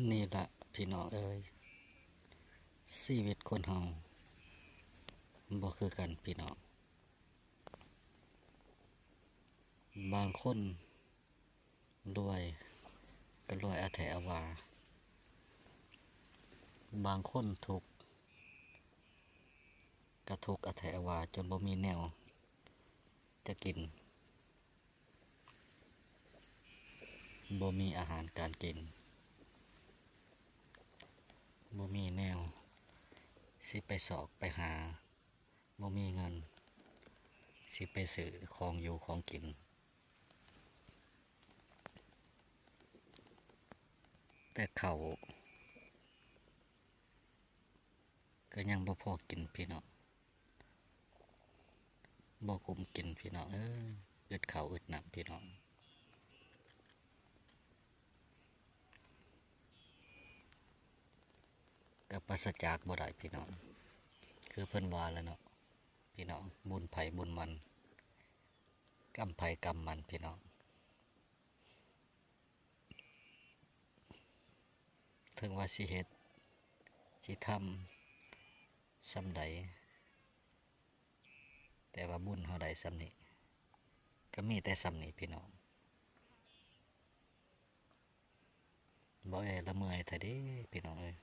ນີ້ລະພີ່ນ້ອງເອີຍ ຊີວິດຄົນເຮົາບໍ່ຄືກັນພີ່ນ້ອງ. ບາງຄົນລວຍກໍລວຍອາແຖອາວາ, ບາງຄົນທຸກກໍທຸກອາແຖອາວາ ຈົນບໍ່ມີແນວຈະກິນ. ບໍ່ມີອາຫານການກິນ, ບໍ່ມີແນວຊິໄປຊອກໄປຫາ, ບໍ່ມີເງິນຊິໄປຊື້ຂອງຢູ່ຂອງກິນ, ແຕ່ເຂົ້າກໍຍັງບໍ່ພໍກິນພີ່ນ້ອງ. ບໍ່ກຸ້ມກິນພີ່ນ້ອງເອີຍ, ອຶດເຂົ້າອຶດນ້ຳພີ່ນ້ອງ, ກໍປາສະຈາກບໍ່ໄດ້ພີ່ນ້ອງ. ຄືເພິ່ນວ່າແຫຼະເນາະພີ່ນ້ອງ, ບຸນໃຜບຸນມັນ, ກຳໃຜກຳມັນພີ່ນ້ອງ. ເຖິງວ່າຊິເຮັດຊິທຳສ່ຳໃດ ແຕ່ວ່າບຸນເຮົາໄດ້ສ່ຳນີ້ ກໍມີແຕ່ສ່ຳນີ້ພີ່ນ້ອງ. ບໍ່ແອລະເມື່ອຍແທ້ເດ້ພີ່ນ້ອງເອີຍ,